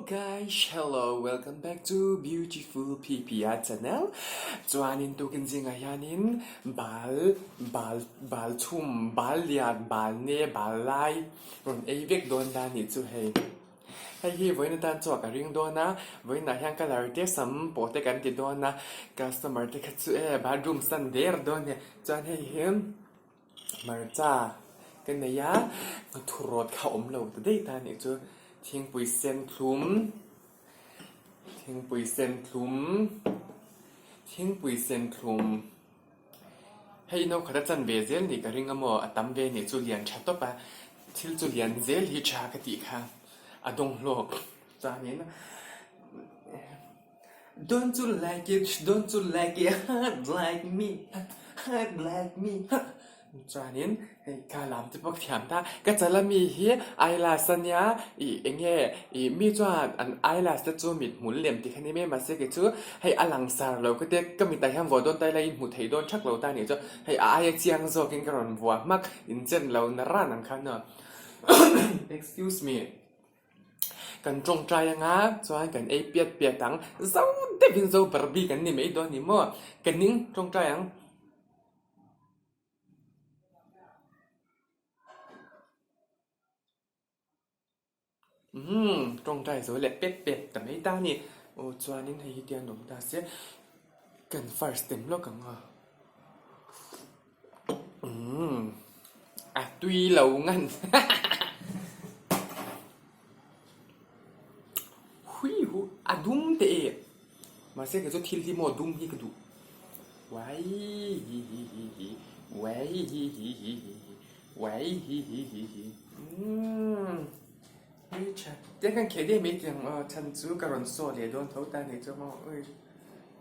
guys, hello, welcome back to Beautiful PPR channel. Chuanin tukin zingah hianin bal bal bal chhum bal lian bal ne bal lai rawn ei vek dawn ta nih chu hei. Hei hi vawiin atan chu a ka ring dawn a, vawiinah hian colour te sam pawh te kan ti dawn a, customer te kha chu e bathroom san der dawn e, chuan hei hi hmarcha ka nei a, nghathurawt kha awm lo ta daih ta anih chu, thingpui sen thlum, thingpui sen thlum, thingpui sen thlum. Hei no khat a chan ve zel nih ka ring a maw, a tam ve nih chu lian tha tawp a, thil chu lian zel hi tha ka tih kha a dawng hlawk chuanin Don't you like it, don't you like it, hot like me, hot like me, hot Chuanin hei ka lam te pawh ka thiam ta, ka chala mi hi eyelash a nia ih eng nge ih mi chuan an eyelash te chu mit hmul lem tih kha ni mai mahse kei chu hei a lang sar lo ka tia ka mitah hian vuah dawn ta ila in hmu thei dawn thak lo ta nih chuan hei a aia chiang zawkin ka rawn vuah hmak in chen lo na ran ang khan aw excuse me kan tawngtai anga chuan kan ei piat piat ang zo deuhin zo barbie kan ni mai dawn ni maw ka ning tawngtai ang. Umm tawngtai zo leh pep pep ta mai ta a ni. Aw chuanin hei hi tiang awm ta se kan first tem lawk ang a. Umm a tui lo ngan Hui hu a dum teh e. Mahse kei chu thil hi maw dum hi ka duh. Wai hi hi hi hi wai hi hi hi hi hi wai hi hi hi hi umm hei tha tiang khan kheh daih mai tih ang aw chhan chu ka rawn saw leh dawn tho ta nih chu maw ui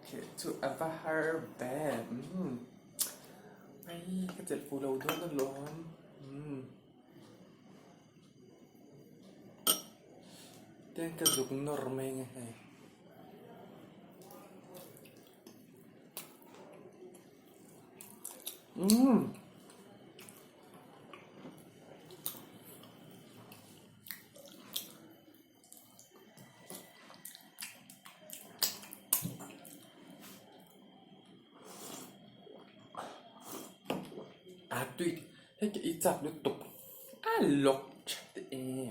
kheh chu a va har ve umm hei ka chelh fuh lo dawn alawm umm. Tiang ka zuk nawr mai ang e hei. Umm. A tui hei ka i chak lutuk a lawk that e.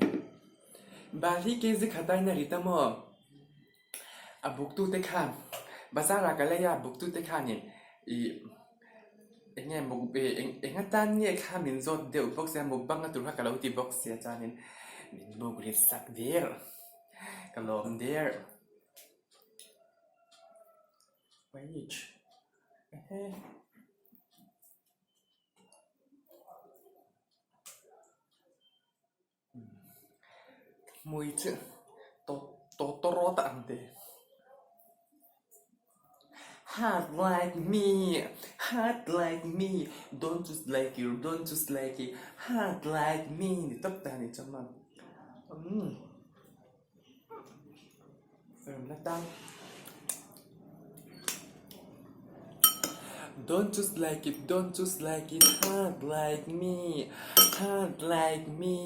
Bal hi kg khat aiin a rit a maw? A buk tute khan bazar ah ka lei a buk tute khanin ih eng nge muk ih eng atan nge kha min zawt deuh bawk sia mukbang a tur kha ka lo ti bawk sia chuanin min buk rit sak der ka lawm der. Wait ehe. Hmui chu tawtawrawt a ang te. Heart like me, heart like me, don't just like you, don't just like you, heart like me ni tawp ta ni chuan maw. Umm. Don't just like it, don't just like it, hard like me, hard like me.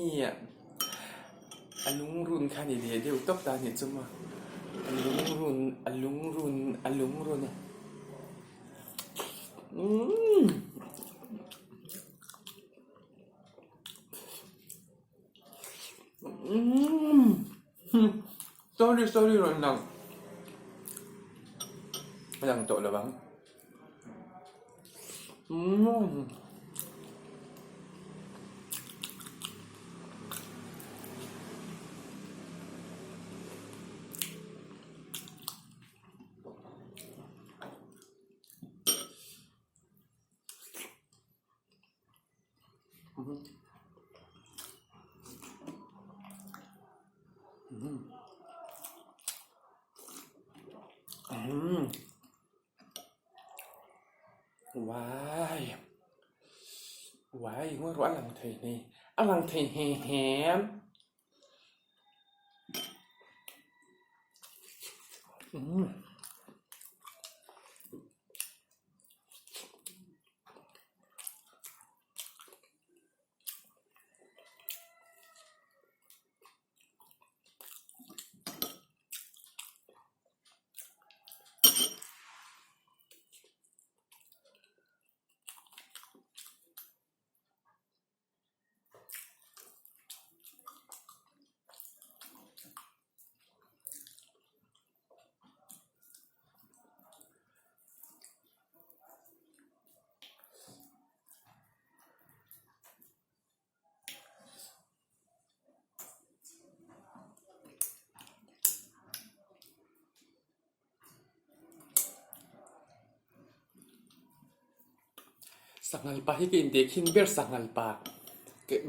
A lungrun kha ni leh deuh tawp ta a nih chu maw. A lungrun, a lungrun, a lungrun a. Umm. Sorry sorry rawn lang a lang tawh lo ang umm. Uai uai ngawi rawh a lang thei hne a lang thei hne hnem. Sanghal pa hi ka intih khin ber sanghal pa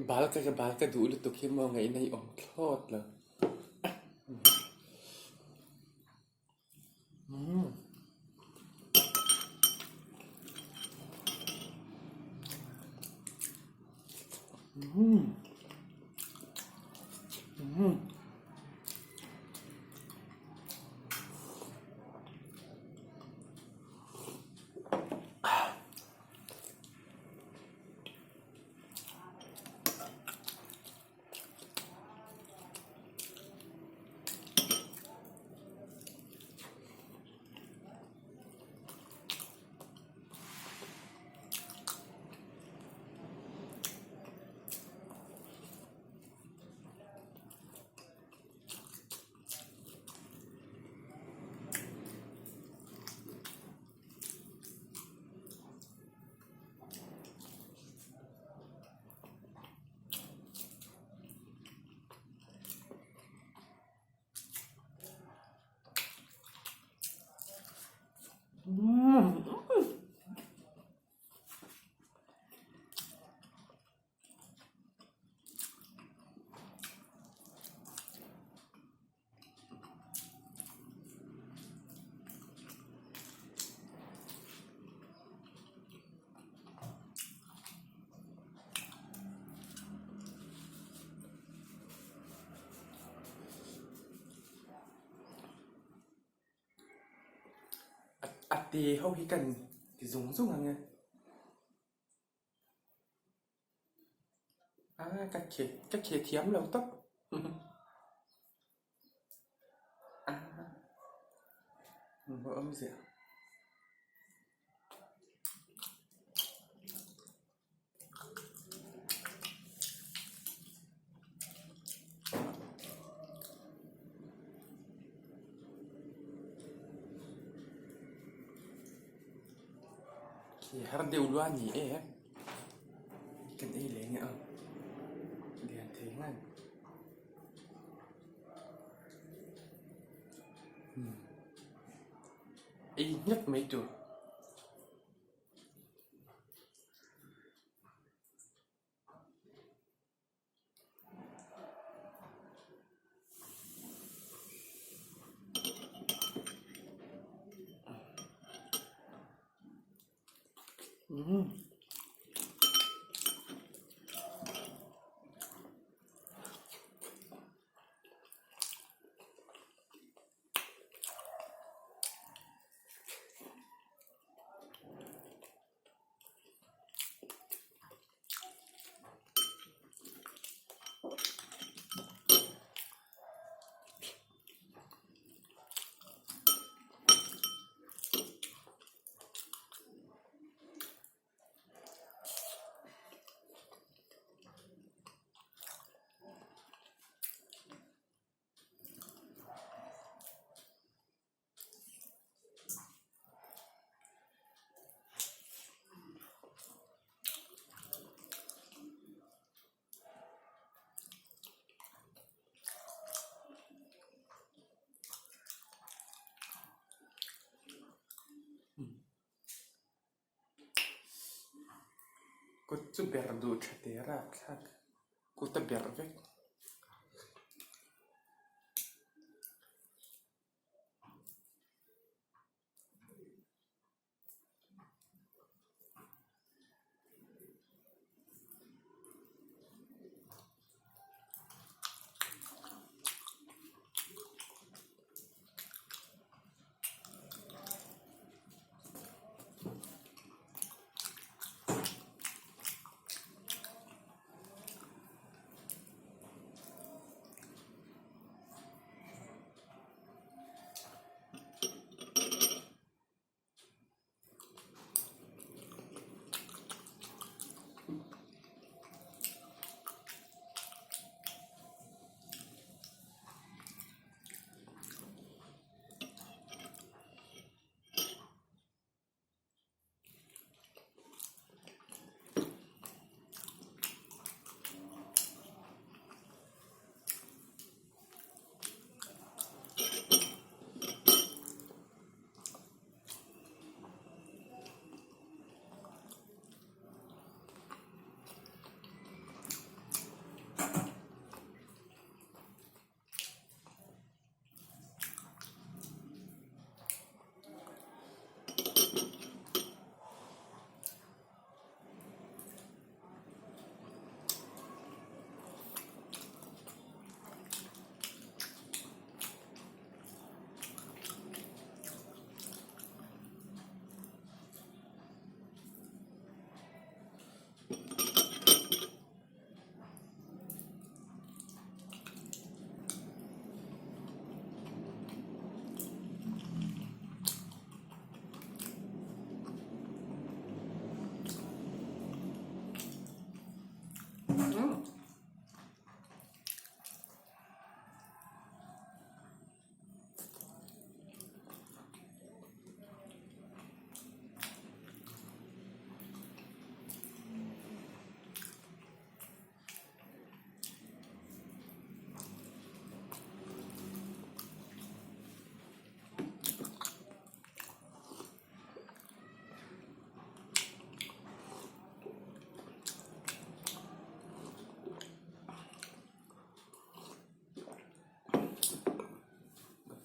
bal ka bal ka duh lutuk hi maw ngaihna i awm thlawt lo. A te ho hi kan ti zung zung ang e. A ka khe ka khe thiam lo tawp. A hmuh awm ziah. Khi har deuh lua ni e kan ei leh nge ang lian thei ngan ei nghet mai tur. Kut chu ber duh tha teh rapthlak kut a ber vek.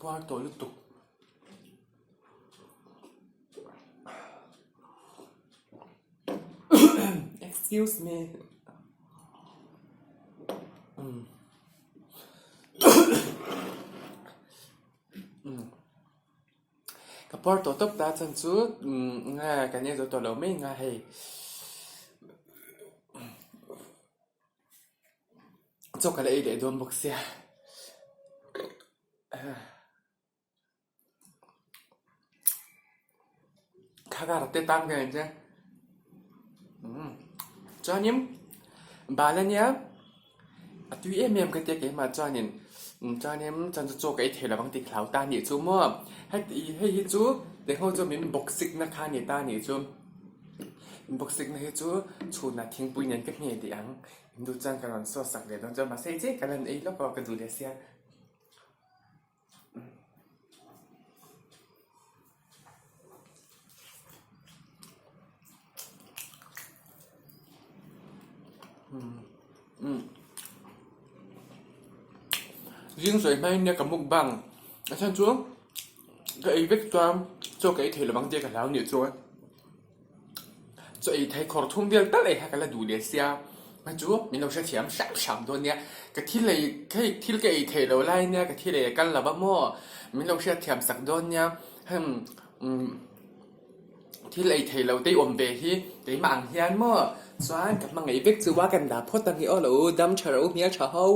puar tawh lutuk. Excuse me. Ka puar tawh tawp ta chuan chu nge kan en zo tawh lo mai nga hei. Chaw ka la ei leh dawn bawk sia. Kha te tan ka en che. Chuanin bal ania a tui em em ka tia keimah chuanin chuanin chuan chu chaw ka ei thei lo ang tih hlau ta anih chu maw. Heti hei hi chu tengho chu min bawk sik na kha a ni ta anih chu. Min bawk sik na hi chu chhunah thingpui nen ka hne tih ang. Induh chuan ka rawn saw sak leh dawn chuan mahse hei chiah ka lan ei lawk a ka duh leh sia. Zing sawi hmain nia ka mukbang a chhan chu ka ei vek chuan chaw ka ei thei lovang tih ka hlau nih chuan Chaw ei thei khawr thum vel tal ei kha ka la duh leh sia, a chu min lo hrethiam hram hram dawn nia, ka thil ei hei thil ka ei theih loh lai nia ka thil ei a kal lo va maw, min lo hriatthiam sak dawn nia, heng umm thil ei theih loh te i awm ve hi keimah ang hian maw chuan ka hmangaih vek chu a kan dah phawt ang i aw lo dam tha ro hmel tha ho.